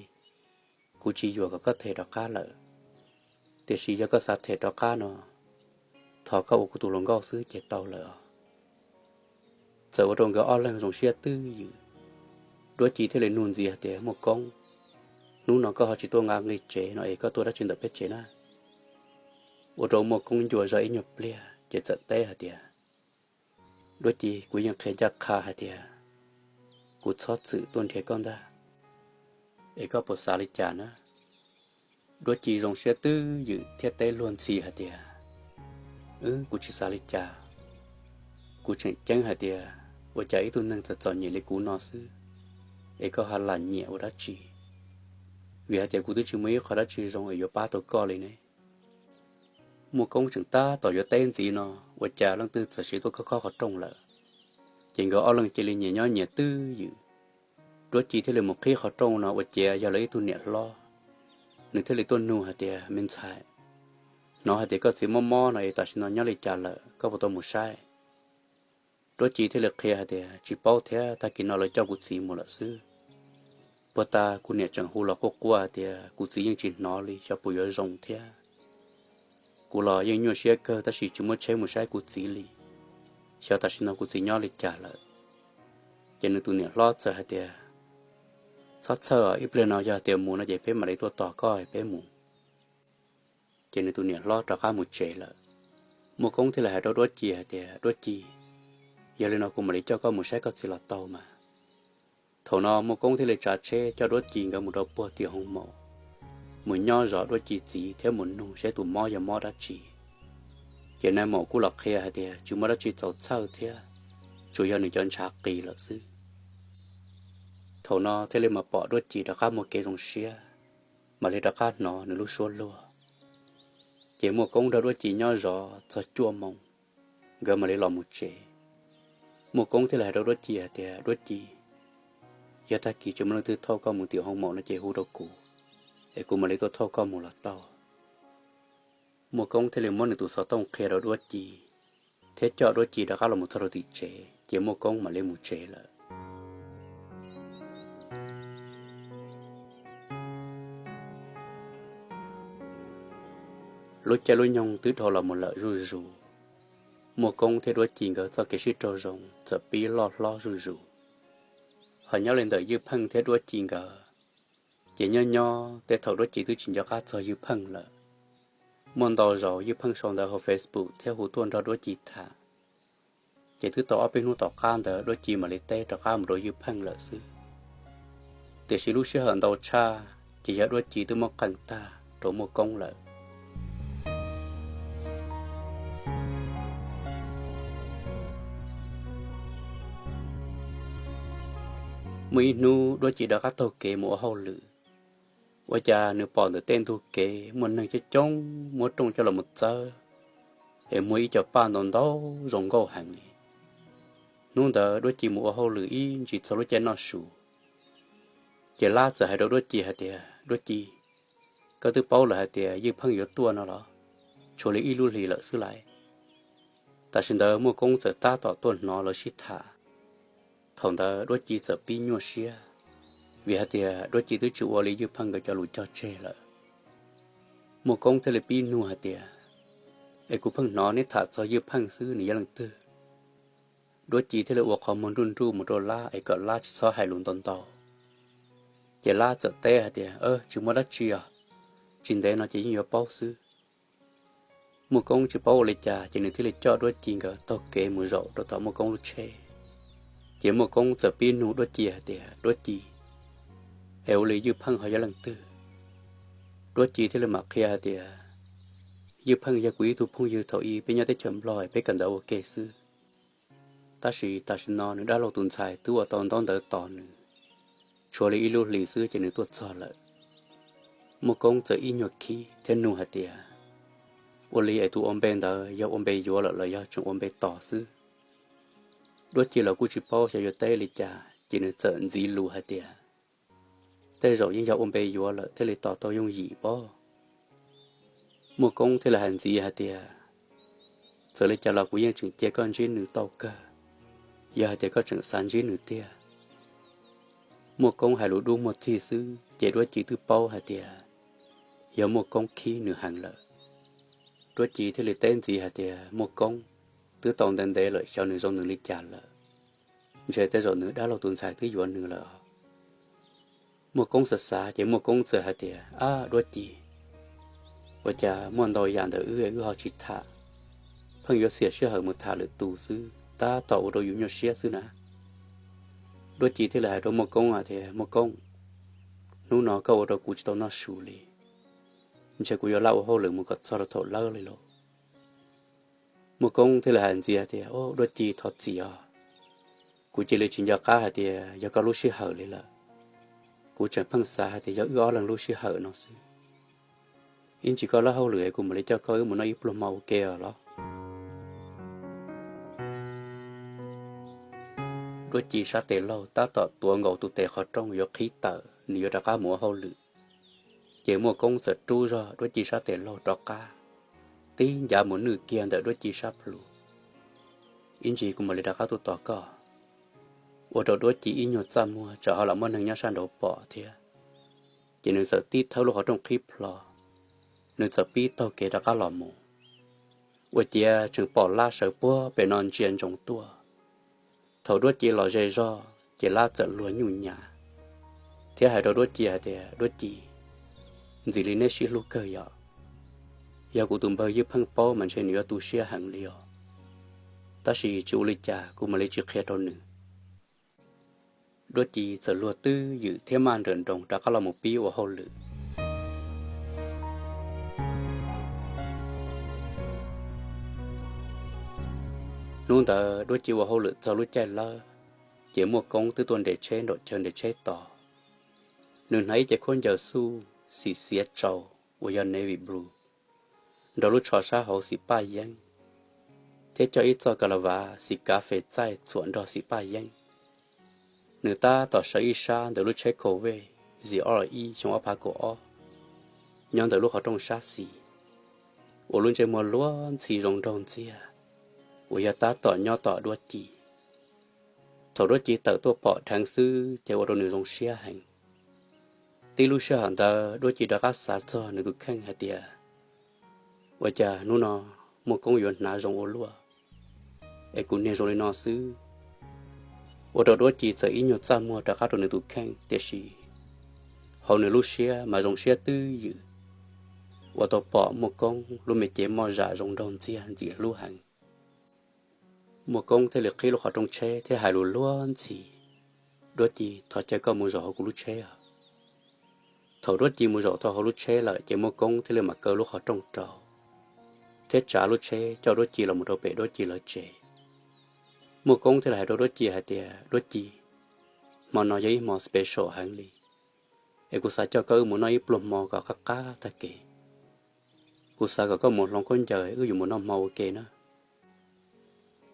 kuv tsis yuam kom koj them rov qab lawm, tiam sis yog koj xav them rov qab no, thov koj ua kuv tus hluas nkauj xwb ces tau lawm os. Txawm ua rau nkawd ob leeg zoo siab twb ywm. Duab Ci thiaj li nug ntxiv hais tias, Muaj Koob, hnub no koj ho tsis tuaj nqa nqi tsev no es koj tuaj dab tsi ntawm peb tsev na? Ua rau Muaj Koob ncua zog ib nyuag pliag ces txawm teb hais tias, Duab Ci, kuv yeej qhia ncaj qha hais tias kuv txhob txwm tuaj nrhiav koj ntag, es koj puas xav li cas na? Duab Ci zoo siab twb ywm thiab teb luag ntxhi hais tias, Wb, kuv tsis xav li cas. Kuv tseem ceeb hais tias ua cas ib tug neeg txom txom nyem li kuv no xwb es koj ho lam nyiam ua dab tsi? Vim hais tias kuv twb tsis muaj ib qho dab tsi zoo es yuav pab tau koj li ne. Muaj Koob tseem tab tom yuav teb ntxiv no, ua cas leej twg txawm siv tuaj khob khob qhov rooj lawm. Ces nkawd ob leeg cia li nyias nyob nyias twb ywm. Duab Ci thiaj li mus qhib qhov rooj no ua ciav yog lawv ib tug niam hlob. Nws thiaj li tuaj nug hais tias, Me ntxhais, hnov hais tias koj txiv mob mob no es tam sim no nyob li cas lawm, koj puas tau mus saib? Duab Ci thiaj li qhia hais tias, Tsis paub thiab, tag kis no lawv coj kuv txiv mus lawm xwb. Puag ta kuv niam tseem hu los quaj quaj hais tias kuv txiv yeej tsis hnov li, xyov puas yuav zoo thiab. Kuv los yeej nyuaj siab kawg tab sis tsis muaj tsheb mus saib kuv txiv li, xyov tam sim no kuv txiv nyob li cas lawm. Ces nws tus niam hlob txawm hais tias, Txhob txhawj, ib pliag no yog tias mus no ces peb mam li tuaj tos koj peb mus. Ces nws tus niam hlob rov qab mus tsev lawm. Muaj Koob thiaj li hais rau Duab Ci hais tias, Duab Ci, yog li no kuv mam li coj koj mus saib koj txiv los tau mas. Thaum no Muaj Koob thiaj li tsav tsheb coj Duab Ci nkawd mus rau puag tim hoo maum, mus nyob zov Duab Ci txiv thiab mus nug seb tus mob yog mob dab tsi. Ces nais maum kuj los qhia hais tias tsis muaj dab tsi txaus txhawj thiab, tsuas yog nws cov ntshav qis lawm xwb. Thaum no thiaj li mas pom Duab Ci rov qab muaj kev zoo siab, mam li rov qab hnov nws lub suab luag. Ces Muaj Koob nrog Duab Ci nyob zov txog cuaj moos, nkawd mam li los mus tsev. Muaj Koob thiaj li hais rau Duab Ci hais tias, Duab Ci, yog tag kis tsis muaj leej twg thauj koj mus tim hoo maum no ces hu rau kuv, es kuv mam li tuaj thauj koj mus los tau. Muaj Koob thiaj li muab nws tus xov tooj qhia rau Duab Ci, thiab coj Duab Ci rov qab los mus txog rau tim tsev, ces Muaj Koob mam li mus tsev lawm. Lub caij lub nyoog twb dhau los mus lawm zuj zus, Muaj Koob thiab Duab Ci nkawd txoj kev sib raug zoo txawm pib loj hlob zuj zus. Hos nyob li ntawm Ywj Pheej thiab Duab Ci nkawd, ces nyob nyob tej thaum Duab Ci twb tsis nco qab txog Ywj Pheej lawm. Muaj ntau zaus Ywj Pheej sau ntawv hauv Facebook thiab hu tuaj nrog Duab Ci tham, ces twb tau ob peb hnub tom qab ntawd Duab Ci mam li teb rov qab mus rau Ywj Pheej lawm xwb. Tiam sis lub sij hawm ntau tshaj ces yog Duab Ci twb muab qees tag rau Muaj Koob lawm. Muaj ib hnub Duab Ci rov qab taug kev mus ua hauj lwm, ua cas nws pom ntawm tej ntug kev muaj neeg coob coob muab rooj coj los mus txawb, es muaj ib co paj ntau ntau zoo nkauj heev li. Hnub ntawd Duab Ci mus ua hauj lwm ib ntsis txog lub caij noj su, ces Lab txawm hais rau Duab Ci hais tias, Duab Ci, koj twb paub lawm hais tias Ywj Pheej yuav tuaj no los? Tshuav li ib lub hlis lawm xwb lais. Tam sim ntawd Muaj Koob txawm tab tom tuaj hnov lawv sib tham. Thaum ntawd Duab Ci txawm pib nyuaj siab, vim hais tias Duab Ci twb tsis ua li Ywj Pheej nkawd cov lus cog tseg lawm. Muaj Koob thiaj li pib nug hais tias, Es kuv pheej hnov neb tham txog Ywj Pheej xwb, nws yog leej twg? Duab Ci thiaj li ua qhov muag nruj nruj mus rau Lab es kom Lab tsis txhob hais lus ntau ntau. Ces Lab txawm teb hais tias, Tsis muaj dab tsi os, tsis ntev no ces yeej yuav paub xwb. Muaj Koob tsis paub ua li cas ces nws thiaj li coj Duab Ci nkawd taug kev mus zaum rau tom Muaj Koob lub tsheb. Ces Muaj Koob txawm pib nug Duab Ci hais tias, Duab Ci, es ua li Ywj Pheej ho yog leej twg? Duab Ci thiaj li mam qhia hais tias, Ywj Pheej yog kuv ib tug phooj ywg thaum ub peb nyob teb chaws Nplog peb kawm ntawv ua ke xwb. Tab sis tam sim no nws dab laug tus ntxhais twb ua tau ntaub ntawv tos nws, tshuav li ib lub hlis xwb ces nws tuaj txog lawm. Muaj Koob txawm ib nyuag khib thiab nug hais tias, Ua li es tus ua npe ntawd yog ua npe yuav lawm los yog tseem ua npe tos xwb? Duab Ci los kuj tsis paub xyov yuav teb li cas ces nws txawm ntxiv lus hais tias, Tej zaum yeej yog ua npe yuav lawm thiaj li tos tau yooj yim pob. Muaj Koob thiaj li hais ntxiv hais tias, Txawm li cas los kuv yeej tseem cia koj ntsib nws tau kawg, yog hais tias koj tseem xav ntsib nws tiag. Muaj Koob hais lus dub muag txig xwb ces Duab Ci twb paub hais tias yog Muaj Koob khib nws heev lawm. Duab Ci thiaj li teb ntxiv hais tias, Muaj Koob, twb tau ntev ntev lawm xyov nws zoo nws li cas lawm. Ntshe tej zaum nws dab laug tus ntxhais twb yuav nws lawm. Muaj Koob xav xav ces Muaj Koob txawm hais tias, Ab Duab Ci, ua cas muaj ntau yam ntawm wb wb ho tsis tham, pheej yuav xiam sij hawm mus tham lwm tus xwb tab tom ua rau yus nyuaj siab xwb na. Duab Ci thiaj li hais rau Muaj Koob hais tias, Muaj Koob, hnub no koj ua rau kuv tsis tau noj su li, ntshe kuv yuav laj ua hauj lwm mus kom txog rau thaum lawb li lauj. Muaj Koob thiaj li hais ntxiv tias, Duab Ci, thov txim os, kuv cia li tsis nco qab hais tias yog koj lub sij hawm li lawm. Kuv tseem pheej xav hais tias yog wb ob leeg lub sij hawm no xwb. Ib ntsis koj lawb hauj lwm es kuv mam li coj koj wb mus noj ib pluag hmo ua ke os los. Duab Ci sab tes laug tab tom tuav nkaus tus tes qhov rooj yuav qhib tawm nws yuav rov qab mus ua hauj lwm, ces Muaj Koob txawm rub zog Duab Ci sab tes laug rov qab, tib ncav mus nwj kiag ntawm Duab Ci sab plhu. Ib ntsis kuv mam li rov qab tuaj tos koj. Ua rau Duab Ci ib nyuag txaj muag tsam ho lam muaj neeg nyob sab nraud pom thiab, ces nws txawm tib thawb lub qhov rooj qhib plho, nws txawm pib taug kev rov qab los mus. Ua ciav tseem pom Lab sawv puag pem no ntsia ntsoov tuaj. Thaum Duab Ci los ze zog ces Lab txawm luag nyuj nyav thiab hais rau Duab Ci hais tias, Duab Ci, ntxim li neb sib hlub kawg yom. Yog kuv tus npawg Ywj Pheej paub mas ntshe nws yuav tu siab heev li os. Tab sis tsis ua li cas, kuv mam li tsis qhia rau nws. Duab Ci txawm luag twj ywm thiab maj nrawm nroos rov qab los mus pib ua hauj lwm. Hnub ntawd Duab Ci ua hauj lwm txog lub caij lawb, ces Muaj Koob twb tuaj nres tsheb nraum chaw nres tsheb tos. Nws hnav ib cev khaub ncaws xuj xim xiav tsaus uas yog navy blue, nrog lub tsho sab hauv xim paj yeeb, thiab coj ib txoj ka la vav xim kav fes txaij txuam nrog xim paj yeeb. Nws tab tom sawv ib sab ntawm lub tsheb Corvette Z R ib xyoo ob phav kaum ob, nyob ntawm lub qhov rooj sab xis, ua lub ntsej muag luag ntxhi zoo nraug ntxiag, uas yog tab tom nyob tom Duab Ci. Thaum Duab Ci tawm tuaj pom dheev xwb ces ua rau nws zoo siab heev. Tib lub sij hawm ntawd Duab Ci rov qab xav txog nws tus kheej hais tias, ua cas hnub no Muaj Koob yuav hnav zoo ua luaj, es kuv niag zoo li no xwb. Ua rau Duab Ci txawm ib nyuag txaj muag rov qab rau nws tus kheej, tiam sis hauv nws lub siab mas zoo siab twb ywm, uas tau pom Muaj Koob lub me cev moj zam zoo nraug ntxiag ntxim hlub heev. Muaj Koob thiaj li qhib lub qhov rooj tsheb thiab hais lus luag ntxhi, Duab Ci, thov caw koj mus zaum hauv kuv lub tsheb os. Thaum Duab Ci mus zaum tau hauv lub tsheb lawm ces Muaj Koob thiaj li mam kaw lub qhov rooj rau, thiab tsav lub tsheb coj Duab Ci los mus rau pem Duab Ci lawv tsev. Muaj Koob thiaj li hais rau Duab Ci hais tias, Duab Ci, hmo no yog ib hmo special heev li, es kuv xav coj koj wb mus noj ib pluag hmo kom qab qab tag kev. Kuv xav kom koj mus hloov khaub ncaws, wb yuav mus noj hmo ua ke na.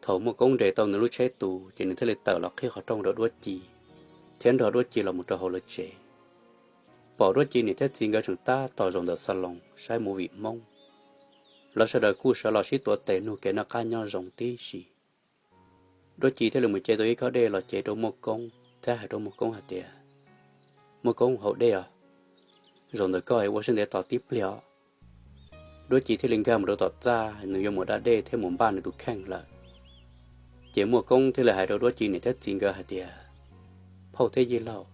Thaum Muaj Koob nres tau nws lub tsheb tus ces nws thiaj li tawm los qhib qhov rooj rau Duab Ci, thiab nrog Duab Ci los mus rau hauv lawv tsev. Pom Duab Ci niam thiab txiv nkawd tseem tab tom zaum ntawm xas loos saib movie Hmoob, lawv sawv daws kuj sawv los sib tuav tes nug kev noj qab nyob zoo tib si. Duab Ci thiaj li mus ce tau ib khob dej los cev rau Muaj Koob thiab hais rau Muaj Koob hais tias, Muaj Koob, haus dej os, zaum ntawm koj ua siab ntev tos tib pliag os. Duab Ci thiaj li nkag mus rau tom txaj, nws yuav mus da dej thiab mus npaj nws tus kheej lawm. Ces Muaj Koob thiaj li hais rau Duab Ci niam thiab txiv nkawd hais tias, phauj thiab yij laug,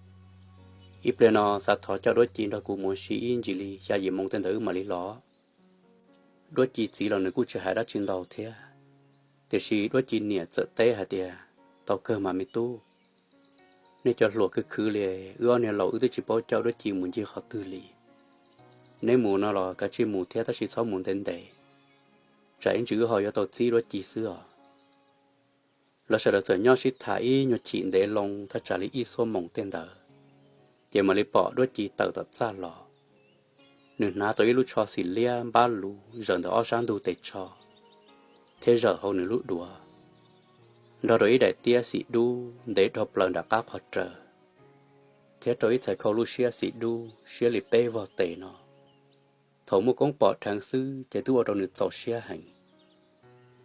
ib pliag no xav thov coj Duab Ci nrog kuv mus ua si ib ntsis li xya yim moo tej ntawd wb mam li los. Duab Ci txiv los nws kuj tsis hais dab tsi ntau thiab, tiam sis Duab Ci niam txawm teb hais tias, tau kawg mas me tub, nej cov hluas khwv khwv li, wb ob niag laus wb twb tsis paub coj Duab Ci mus ncig qhov twg li. Neb mus no los kav tsij mus thiab tab sis txhob mus ntev ntev, tsam ib ntsis wb ho yuav tau txib Duab Ci xwb os. Lawv sawv daws txawm nyob sib tham ib nyuag chim ntev loo thaj tsam li ib xuab moos tej ntawd, ces mam li pom Duab Ci tawm tom txaj los. Nws hnav tau ib lub tsho xim liab npab luv zawm ntawm ob sab ntug tes tsho, thiab zawm hauv nws lub duav, nrog rau ib daim tiab xim dub ntev dhau plaws nram qab qhov raws, thiab rau ib txhais khau lub siab xim dub siab li peb vog tes no. Thaum Muaj Koob pom dheev xwb ces twb ua rau nws txaus siab heev.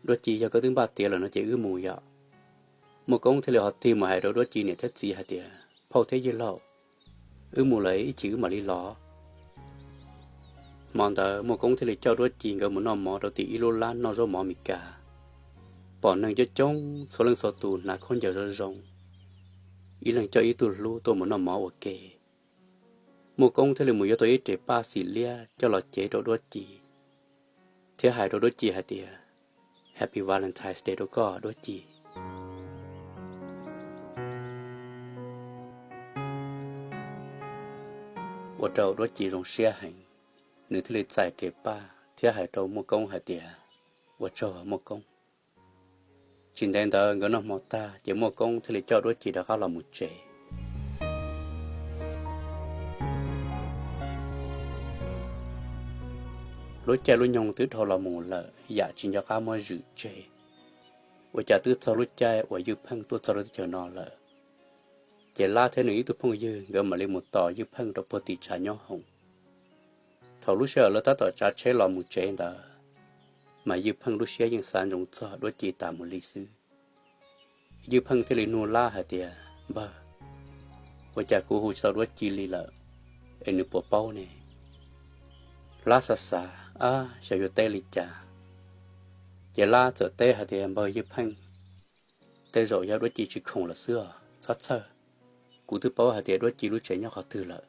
Duab Ci, yog koj twb npaj tiav lawm no ces wb mus yom. Muaj Koob thiaj li ho tig mus hais rau Duab Ci niam thiab txiv hais tias, phauj thiab yij laug, wb mus lawm ib chim wb mam li los. Hmo ntawd Muaj Koob thiaj li coj Duab Ci nkawd mus noj mov rau tim ib lub lab noj zaub mov Mes Kas. Pom neeg coob coob, txhua leej txhua tus hnav khaub ncaws zoo zoo, ib leeg coj ib tug hlub tuaj mus noj mov ua ke. Muaj Koob thiaj li mus yuav tau ib res paj xim liab coj los cev rau Duab Ci, thiab hais rau Duab Ci hais tias, Happy Valentine's Day rau koj Duab Ci. Ua rau Duab Ci zoo siab heev, nws thiaj li txais res paj thiab hais rau Muaj Koob hais tias, ua tsaug Muaj Koob. Tsis ntev ntawd nkawd noj hmo tag ces Muaj Koob thiaj li coj Duab Ci rov qab los mus tsev. Lub caij lub nyoog twb dhau los mus lawm yam tsis nco qab muab zwm tseg, ua cas twb txog lub caij uas Ywj Pheej tuaj txog rau teb chaws no lawm. Ces Lab thiab nws ib tug phooj ywg nkawd mam li mus tos Ywj Pheej rau puag tim tshav nyob hoom. Thaum lub sij hawm lawv tab tom tsav tsheb los mus tsev ntawd, mas Ywj Pheej lub siab yeej xav ntsoov txog Duab Ci tas mus li xwb. Ywj Pheej thiaj li nug Lab hais tias, npawg, ua cas kuv hu tsis tau Duab Ci li lawm, es nws puas paub ne? Lab xav xav, ab, xyov yuav teb li cas. Ces Lab txawm teb hais tias, npawg Ywj Pheej, tej zaum yog Duab Ci tsis khoom lawm xwb os, txhob txhawj. Kuv twb paub hais tias Duab Ci lub tsev nyob qhov twg lawm.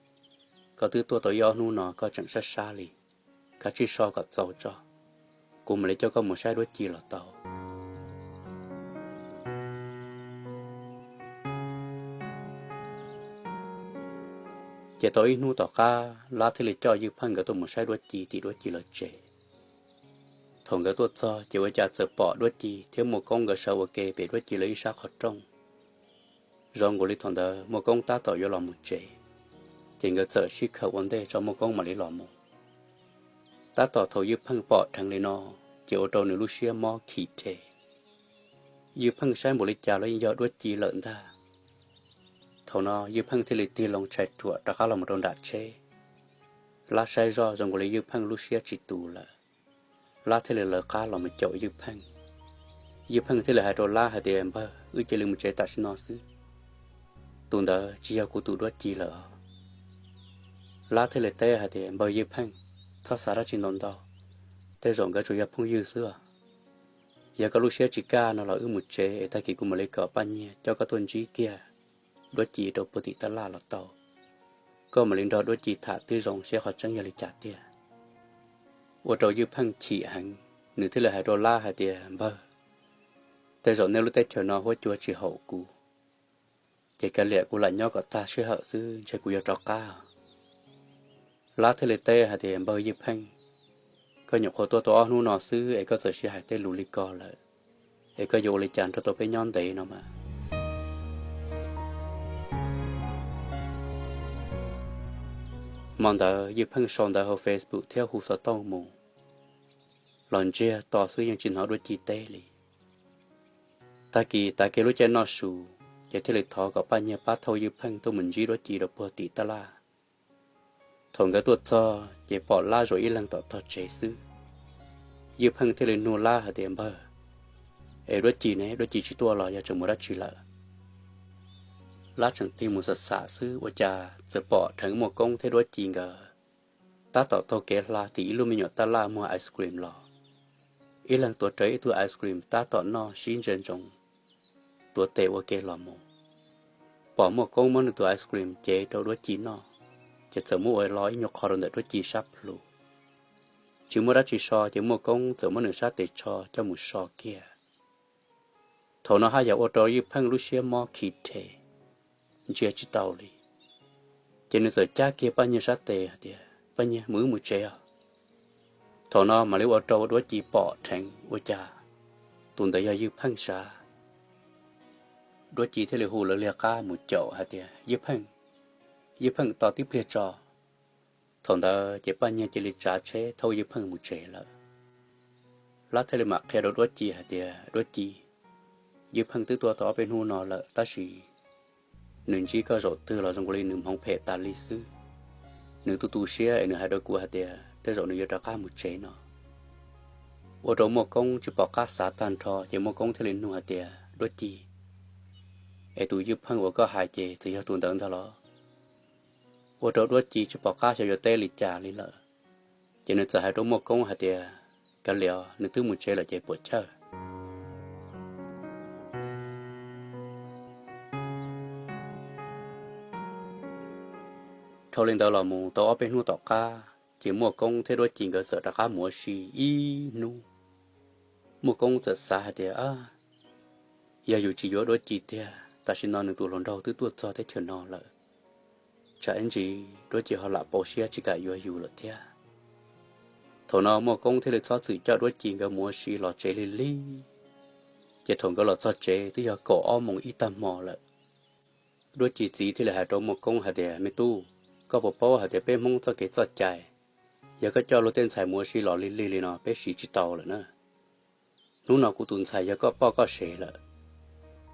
Koj twb tuaj tau ib ob hnub no koj tseem sab sab li, kav tsij so kom txaus tso, kuv mam li coj koj mus saib Duab Ci los tau. Ces tau ib hnub tom qab Lab thiaj li coj Ywj Pheej nkawd tuaj mus saib Duab Ci tim Duab Ci lawv tsev. Thaum nkawd tuaj txog ces ua cas txawm pom Duab Ci thiab Muaj Koob nkawd sawv ua ke pem Duab Ci lawv ib sab qhov rooj. Zoo nkaus li thaum ntawd Muaj Koob tab tom yuav los mus tsev, ces nkawd txawm sib khaws ua ntej tso Muaj Koob mam li los mus. Tab tom thaum Ywj Pheej pom dheev li no, ces ua rau nws lub siab mob khim dhev, Ywj Pheej saib npaum li cas los yeej yog Duab Ci lawm ntag. Thaum no Ywj Pheej thiaj li tig loo tshais ruam rov qab los mus rau nram tsheb. Lab saib zoj zoo nkaus li Ywj Pheej lub siab tsis tus lawm. Lab thiaj li lawv qab los mus caum Ywj Pheej. Ywj Pheej thiaj li hais rau Lab hais tias, Npawg, wb cia li mus tsev tam sim no xwb. Tus ntawd tsis yog kuv tus Duab Ci lawm os. Lab thiaj li teb hais tias, Npawg Ywj Pheej, txhob xav dab tsi ntau ntau, tej zaum nkawd tsuas yog phooj ywg xwb os. Yog koj lub siab tsis kaj no los wb mus tsev es tag kis kuv mam li kom Paj Nyiag coj koj tuaj ntsib kiag Duab Ci rau puag tim tab laj los tau. Koj mam li nrog Duab Ci tham twb zoo seb qhov tseeb yog li cas tiag. Ua rau Ywj Pheej chim heev, nws thiaj li hais rau Lab hais tias, Npawg, tej zaum nej lub teb chaws no huab cua tsis haum kuv, ces kav liam kuv lam nyob kom tag sij hawm xwb ntshe kuv yuav rov qab. Lab thiaj li teb hais tias, Npawg Ywj Pheej, koj nyuam qhuav tuaj tau ob hnub no xwb es koj txawm sib hais tej lus li ko lawm, es koj yuav ua li cas nrog tau peb nyob ntev no mas? Hmo ntawd Ywj Pheej sau ntawv hauv Facebook thiab hu xov tooj mus los ntsiag to xwb yeej tsis hnov Duab Ci teb li. Tag kis tav kiag lub caij noj su, ces thiaj li thov kom Paj Nyiag pab thauj Ywj Pheej tuaj mus ntsib Duab Ci rau puag tim tab laj. Thaum nkawd tuaj txog ces pom Lab zaum ib leeg tom tog tsev xwb. Ywj Pheej thiaj li nug Lab hais tias, Npawg, es Duab Ci ne, Duab Ci tsis tuaj los yog tseem mus dab tsi lawm? Lab tseem tig mus xam xam xwb ua cas txawm pom dheev Muaj Koob thiab Duab Ci nkawd tab tom taug kev hla tim ib lub me nyuam tab laj muag ice cream los. Ib leeg tuav rawv ib tug ice cream tab tom noj sib ntsia ntsoov, tuav tes ua ke los mus. Pom Muaj Koob muab nws tus ice cream cev rau Duab Ci noj, ces txawm muab ua los ib nyuag qho rau ntawm Duab Ci sab plhu. Tsis muaj dab tsi so ces Muaj Koob txawm muab nws sab tes tsho coj mus so kiag. Thaum no haj yam ua rau Ywj Pheej lub siab mob khi rhe, ntsia tsis tau li. Ces nws txawm cab kiag Paj Nyiag sab tes hais tias, Paj Nyiag, mus wb mus tsev os. Thaum no mam li ua rau Duab Ci pom dheev ua cas tus ntawd yog Ywj Pheej sav. Duab Ci thiaj li hu lawv liag qab mus caum hais tias, Ywj Pheej, Ywj Pheej tos tib pliag tso. Thaum ntawd ces Paj Nyiag cia li tsav tsheb thauj Ywj Pheej mus tsev lawm. Lab thiaj li mam qhia rau Duab Ci hais tias, Duab Ci, Ywj Pheej twb tuaj tau ob peb hnub no lawm tab sis nws ntsib koj zaum twg los zoo li nws hmoov phem tas li xwb. Nws tu tu siab es nws hais rau kuv hais tias tej zaum nws yuav rov qab mus tsev no. Ua rau Muaj Koob tsis pom qab xav tag nrho ces Muaj Koob thiaj li nug hais tias, Duab Ci, es tus Ywj Pheej uas koj hais ces txawm yog tus ntawd ntag los? Ua rau Duab Ci tsis pom qab xyov yuav teb li cas li lawm, ces nws txawm hais rau Muaj Koob hais tias, Kav liam, nws twb mus tsev lawm ces puam chawj. Dhau li ntawd los mus tau ob peb hnub tom qab ces Muaj Koob thiab Duab Ci nkawd txawm rov qab mus ua si ib hnub. Muaj Koob txawm xav hais tias, Yog yus tsis yuav Duab Ci tiag, tam sim no nws tus hluas nraug twb tuaj txog teb chaws no lawm, tsam ib ntsis Duab Ci ho lam pauv siab tsis kam yuav yus lawm thiab. Thaum no Muaj Koob thiaj li txhob txwm coj Duab Ci nkawd mus ua si los tsev lig lig. Ces thaum nkawd los txog tsev twb yog kaum ob moos ib tag hmo lawm. Duab Ci txiv thiaj li hais rau Muaj Koob hais tias, Me tub, koj puas paub hais tias peb Hmoob txoj kev txoj cai, yog koj coj luag tej ntxhais mus ua si los lig lig li no peb siv tsis tau lawm na. Hnub no kuv tus ntxhais yog koj poj koj sev lawm,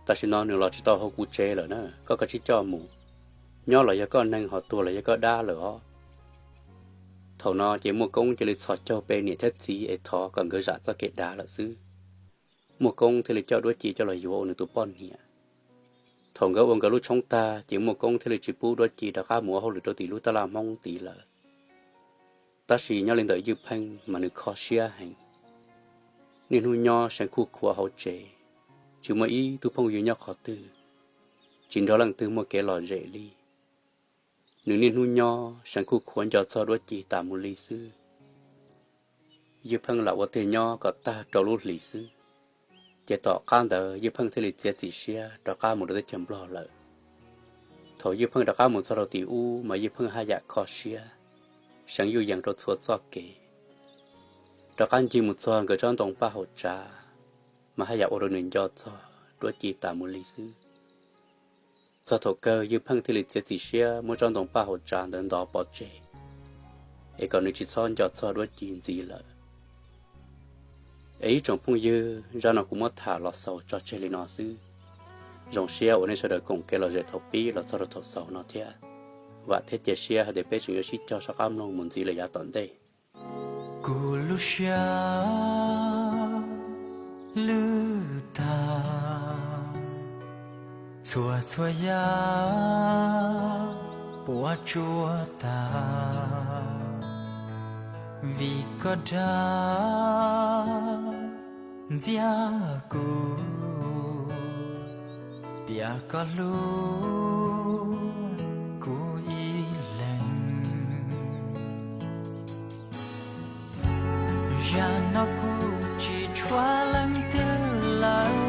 tam sim no nws los tsis tau hauv kuv tsev lawm na, koj kav tsij coj mus. Nyob los yog koj neeg, ho tuag los yog koj dab lawm os. Thaum no ces Muaj Koob cia li txhos caug pe niam thiab txiv es thov kom nkawd zam txoj kev dav lawm xwb. Muaj Koob thiaj li coj Duab Ci coj los yuav ua nws tus poj niam. Thaum nkawd ua nkawd lub tshoob tag ces Muaj Koob thiaj li tsis pub Duab Ci rov qab mus ua hauj lwm rau tim lub tab laj Hmoob tid lawm. Tab sis nyob li ntawm Ywj Pheej mas nws kho siab heev. Niaj hnub nyob seev khuj khuav hauv tsev, tsis muaj ib tug phooj ywg nyob qhov twg, tsis nrog leej twg muaj kev lom zem li. Nws niaj hnub nyob seev khuj khuav nco txog Duab Ci tas mus li xwb. Ywj Pheej lam ua tiag nyob kom tag rau lub hlis xwb, ces tom qab ntawd Ywj Pheej thiaj li txiav txim siab rov qab mus rau teb chaws Nplog lawm. Thaum Ywj Pheej rov qab mus txog rau tim ub mas Ywj Pheej haj yam kho siab, seev yuj yees rau txhua txoj kev. Rov qab ncig mus txog nkawd tsob ntoo paj haum tsav, mas haj yam ua rau nws nco txog Duab Ci tas mus li xwb. Txog thaum kawg Ywj Pheej thiaj li txiav txim siab muab tsob ntoo paj haum tsav ntawd ntov pov tseg, es kom nws tsis txhob nco txog Duab Ci ntxiv lawm. Es ib tsoom phooj ywg, zaj no kuv muab tham los xaus tso tseg li no xwb. Zoo siab uas nej sawv daws koom kev lom zem thaum pib los txog rau thaum xaus no thiab. Vam thiab cia siab hais tias peb tseem yuav sib cog sab qab mloog mus ntxiv lawm yav tom ntej. Kuv lub siab lwj tag, txhua txhua yam puas tsuaj tas, vim koj dag ntxias kuv, tias koj hlub kuv ib leeg. Zaj no kuv tsis tshuav leej twg lawm,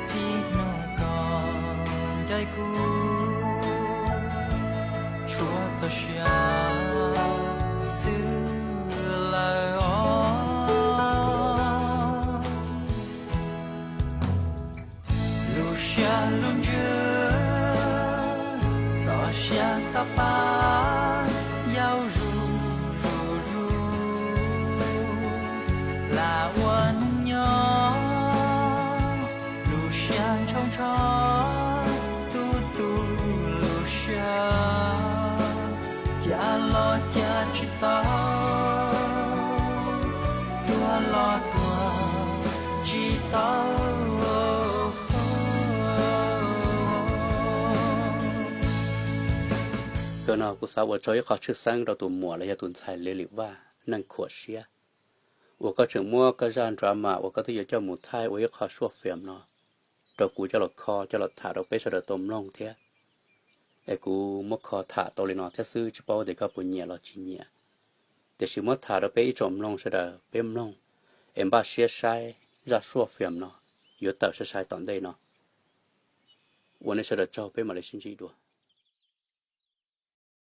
txij hnub koj ncaim kuv, tshuav txoj sia xwb lawm os. Lub siab lub ntsws, txoj sia txoj pa, yau zuj zus zuj zus, lam ua neej nyob. Lub siab ntshauv ntshov, tu tu lub siab, cia los cia tsis tau, tuag los tuag tsis tau. Kawg no kuv xav ua tsaug ib qho tshwj xeeb rau tus muam los yog tus ntxhais Li Lim Vaj Neej Khuam Siab, uas koj tseem muab koj zaj drama uas koj twb yuav coj mus thaij ua ib qho short film no rau kuv coj los kho coj los tham rau peb sawv daws tau mloog thiab. Es kuv muab kho tham tau li no thiab xwb, tsis paub tias koj puas nyiam los tsis nyiam. Tiam sis muab tham rau peb ib tsoom mloog sawv daws peb mloog, es npaj siab saib zaj short film no yuav tawm sai sai tom ntej no. Ua nej sawv daws tsaug, peb mam li sib ntsib dua.